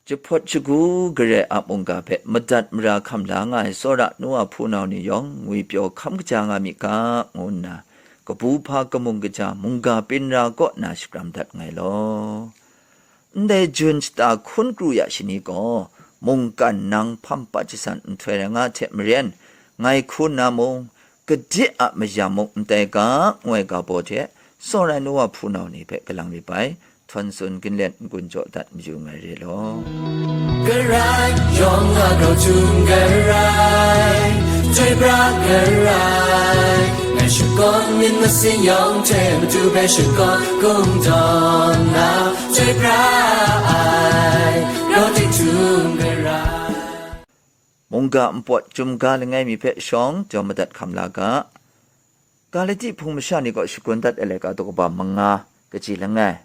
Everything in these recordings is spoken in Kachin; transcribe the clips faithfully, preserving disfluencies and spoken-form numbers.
Jahpawt shagu gare a mungga hpe madat mara hkam la nga ai tsawra nu a hpunau ni yawng ngwipyaw hkam kaja nga mi ga, ngu nna, kabu hpa kamung kaja mungga pinra kaw na shakram dat nngai law. Ndai jun shata hkun kru ya shani gaw, mungkan nang hpam pat jasan nhtoi rai nga hte maren, ngai hku nna mung, gade a mayam muk ndai ga, ngu ai ga baw hte, tsawra nu a hpunau ni hpe galang rit bai, htawn tsun ginlet n-gun jaw dat mayu nngai re law. Karai, yawng a grau htum karai, chyoi pra karai, ngai shakawn myit masin yawng hte matu hpe shakawn kungdawn na, chyoi pra ai, grau tik htum karai. Mungga npawt chyum ga langai mi hpe shawng jau madat hkam la ga. Galati hpung masha ni kaw shagun dat ai laika daw kaba manga, kaji langai.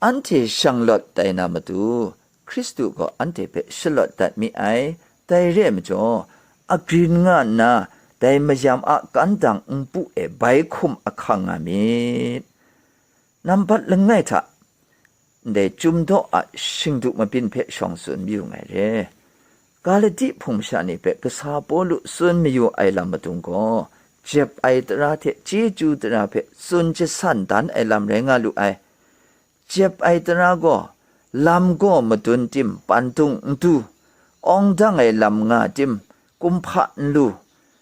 Anhte shanglawt tai na matu, Hkristu gaw anhte hpe shalawt dat mi ai, dai re ai majaw, agrin nga nna, dai mayam a kandang npu e bai hkum ahkang nga myit. Nambat langai hta, ndai Chyum Daw a shingdu mabyin hpe shawng tsun mayu nngai re. Galati hpung masha ni hpe kasa Pawlu tsun mayu ai lam madung gaw, jep ai tara hte chyeju tara hpe tsun jasan dan ai lam rai nga lu ai. Jep ai tara gaw, lam gaw madun tim pantung n du, awng dang ai lam nga tim kumhpa n lu,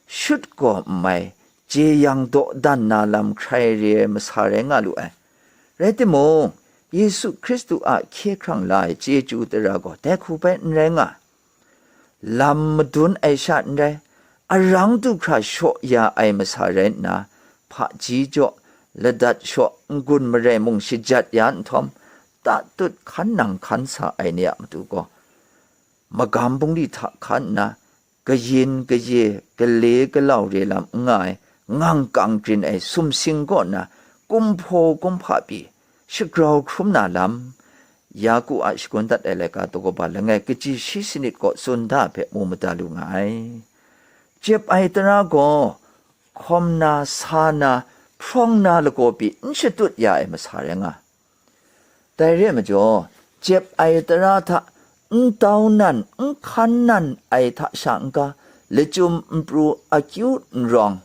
shut gaw n mai, jeyang dawdan na lam hkrai re ai masa rai nga lu ai. Rai timung, Yesu Hkristu a hkye hkrang la ai chyeju tara gaw dai hku bai n rai nga. Lam madun ai sha n rai, arang du hkra shaw ya ai masa rai nna, hpaji jaw, ladat shaw, n-gun marai mung shajat ya nhtawm, tatut hkan nang hkan sa ai ni a matu gaw, magam bungli hta hkan nna, kayin kaye, gale galau re lam n nga ai, ngang kang grin ai sumsing kaw na, kumhpaw kumhpa pyi, shagrau hkrum na lam, Yaku a shagun dat ai laika daw kaba langai kaji shi sanit kaw tsun da hpe mu mada lu nga ai. Jep ai tara gaw, hkawm na, sa na, hprawng na lagaw pyi n shatut ya ai masa rai nga. Dai re ai majaw, jep ai tara hta n tau nan, n hkan nan ai hta sha n-ga, lachyum npru akyu nrawng,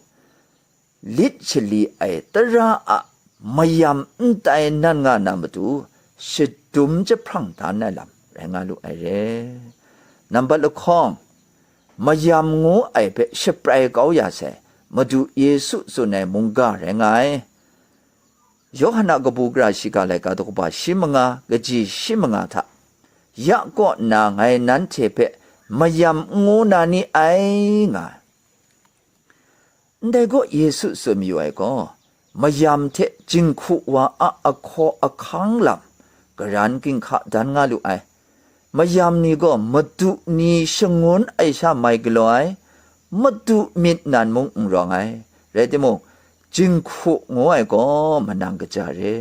lit shali ai tara a mayam n tai nan nga na matu, shadum jahprang dan ai lam rai nga lu ai re. Nambat lahkawng, mayam ngu ai hpe shaprai kau ya sai, Madu Yesu tsun ai mungga rai nga ai. Yawhan a kabu gara shiga laika daw kaba shi manga, kaji shi manga hta, ya kaw nna ngai nanhte hpe mayam n ngu na ni ai, nga ai. Ndai gaw Yesu tsun mayu ai gaw, mayam hte jinghku wa a ahkaw ahkang lam, karan ginhka dan nga lu ai. Mayam ni gaw madu ni shangun ai sha mai galaw ai, madu myit nan mung n rawng ai. Rai timung, jinghku ngu ai gaw manang kaja re.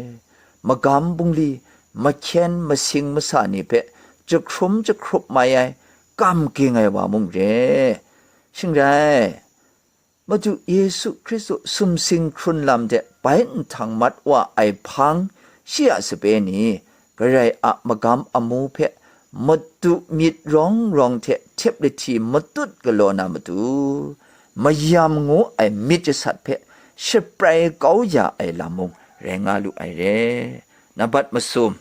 Magam bungli, mahkyen masing masa ni hpe jahkrum jahkrup mai ai, kam ging ai wa mung re. Shing rai, Madu Yesu Hkristu sumsing hkrun lam de bai nhtang mat wa ai hpang, shi a sape ni, Karai a magam amu hpe madu myit rawng rawng hte htep lahti matut galaw na matu, mayam ngu ai myit jasat hpe shaprai kau ya ai lam mung rai nga lu ai re. Nambat masum,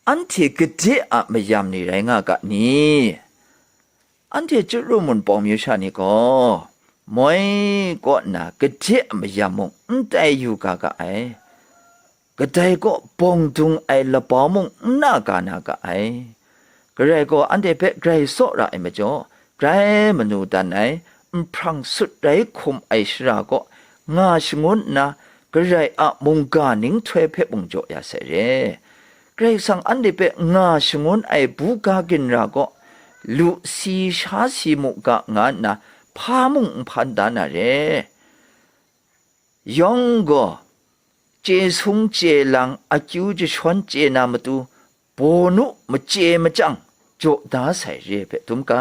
anhte gade a mayam ni rai nga ga ni? Anhte chyaru mun pawng myu sha ni gaw, moi kaw nna gade a mayam mung n tai yu ga ga ai. Kadai kaw bawng dung ai labau mung n na ga na ga ai. Karai gaw anhte hpe grai tsawra ai majaw, grai manu dan ai, nhprang sut rai hkum ai shara kaw nga shangun nna, Karai a mungga ninghtoi hpe mung jaw ya sai re. Karai Kasang anhte hpe nga shangun ai buga ginra gaw, lu si sha si mu ga nga nna, hpa mung n hpan da na re. Yawng gaw, chye sung chye lang akyu jashawn chye na matu, bawnu machye machyang jaw da sai re hpe dum ga.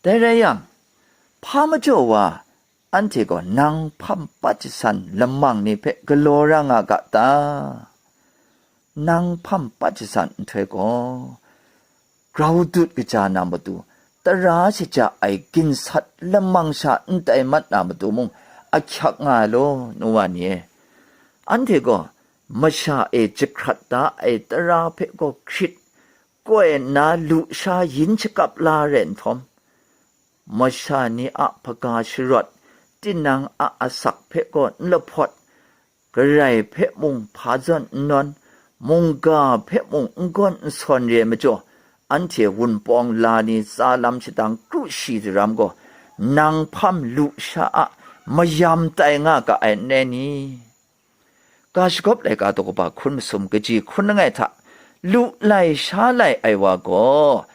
Dai rai yang, hpa majaw wa, anhte gaw nang hpam pat jasan lamang ni hpe galaw ra nga ga ta? nang hpam pat shasan nhtoi gaw, grau dut kaja na matu, tara shaja ai ginsat lamang sha n tai mat na matu mung ahkyak nga ai law, nu wa ni e. Anhte gaw masha e jahkrat da ai tara hpe gaw hkrit koi nna lusha yin shakap la rai nhtawm, masha ni a hpaga sharawt, tinang a asak hpe gaw n lahpawt, garai hpe mung hpa zawn n nawn, mungga hpe mung n gawn n sawn re ai majaw, anhte Wunpawng la ni tsa lam shadang kru shi daram gaw, nang hpam lusha a mayam tai nga ga ai n rai ni? Ga shagawp laika daw kaba hkun masum kaji hkun langai hta lu lai sha lai ai wa gaw,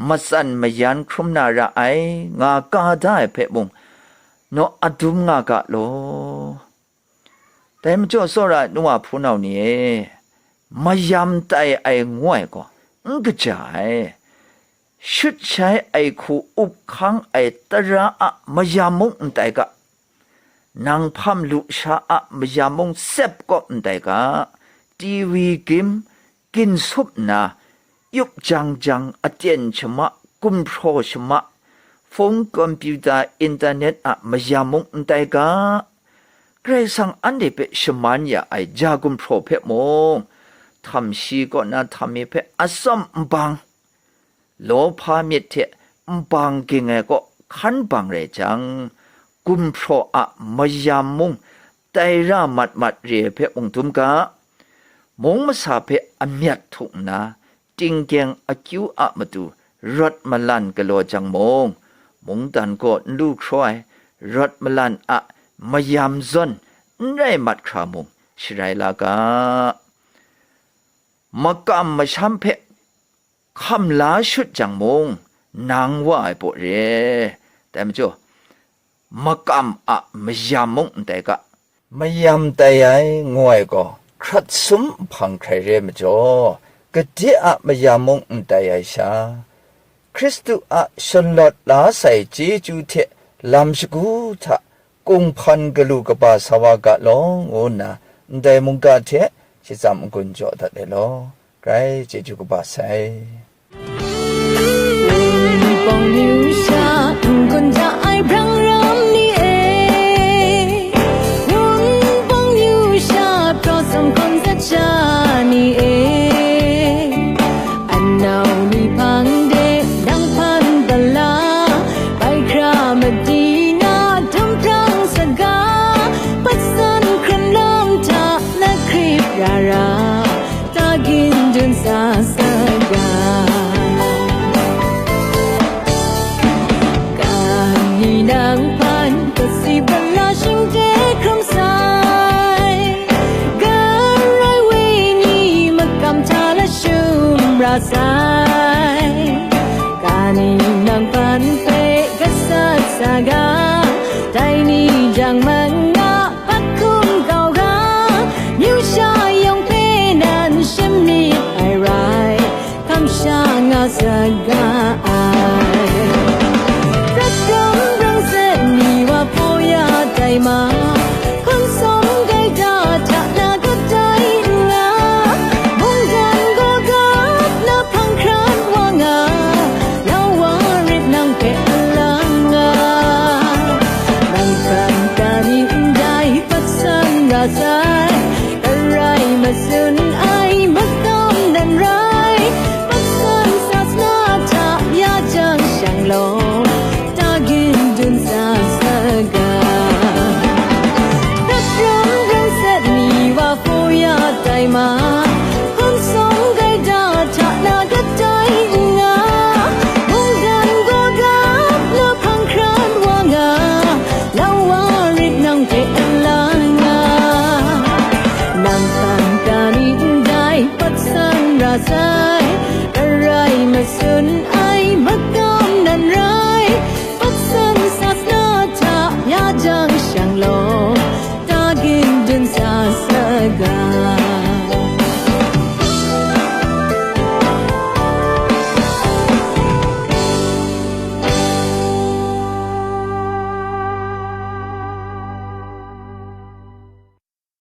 matsan mayan hkrum na ra ai, nga ka da ai hpe mung, naw adum nga ga law. Dai majaw, tsawra ai nu wa hpunau ni e, mayam tai ai ngu ai gaw n kaja ai. Shut shai ai hku up hkang ai tara a mayam mung n tai ga, nang hpam lusha a mayam mung sep kawp n tai ga, T V gim, ginsup nna, yup jang jang, aten shama, gumhpraw shama, hpung, kompyuta, intanet a mayam mung n tai ga, Karai Kasang anhte hpe shaman ya ai ja gumhpraw hpe mung, htam shi kaw na htam mi hpe atsawm n bang, lawhpa myit hte nbang ging ai kaw hkan bang rai jang, gumhpraw a mayam mung tai ra mat mat re ai hpe mung dum ga, mung masa hpe amyat htuk nna, tinggyeng akyu a matu rawt malan galaw jang mung, mungdan gaw n lu hkraw ai, rawt malan a mayam zawn n rai mat hkra mung sharai la ga. Makam masham hpe hkam la shut jang mung, nang wa ai baw re. Dai majaw, makam a mayam mung n tai ga. Mayam tai ai ngu ai gaw, hkrat sum nhpang hkrai re ai majaw, gade a mayam mung n tai ai sha, Hkristu a shalawt la sai chyeju hte lam shagu hta kunghpan galu kaba sa wa ga law, ngu nna ndai mungga hte shachyam n-gun jaw dat ai law, grai chyeju kaba sai. Wunpawng myu sha n-gun ja ai brang ram ni e, Wunpawng myu sha praw sawng hkawn zat sha ni e, anau ni hpang de nang hpan pala, bai hkra madi na dum hprang saga, patsan hkran lam hta na hkrit ra ra, ta gin dun sa saga. Kani nang hpan kasi pala shingde hkrum sai, garai wenyi makam hta la shum ra sai. Kani nang hpan hpe gasat saga, dai ni jang manga hpat hkum kau ga, myu sha yawng hpe nan shamyit ai rai, kamsham nga saga ai. Rat ram rang sat ni wa hpaw ya tai ma, hkan sawm gaida hta na gat tai nna, mungdan gaw gap na hpang hkran wa nga, lau wa rit nang hpe alang nga. Nang hkan kani ndai patsan ra sai, arai matsun ai makam dan rai, patsan sa sna hta ya jang shang law, ta gin dun sa saga. Rat ram rang sat ni wa hpaw ya tai ma, hkan sawm gaida hta na gat tai nna, mungdan gaw gap na hpang hkran wa nga, lau wa rit nang hte alang nga. Nang hkan kani ndai patsan ra sai, arai matsun ai makam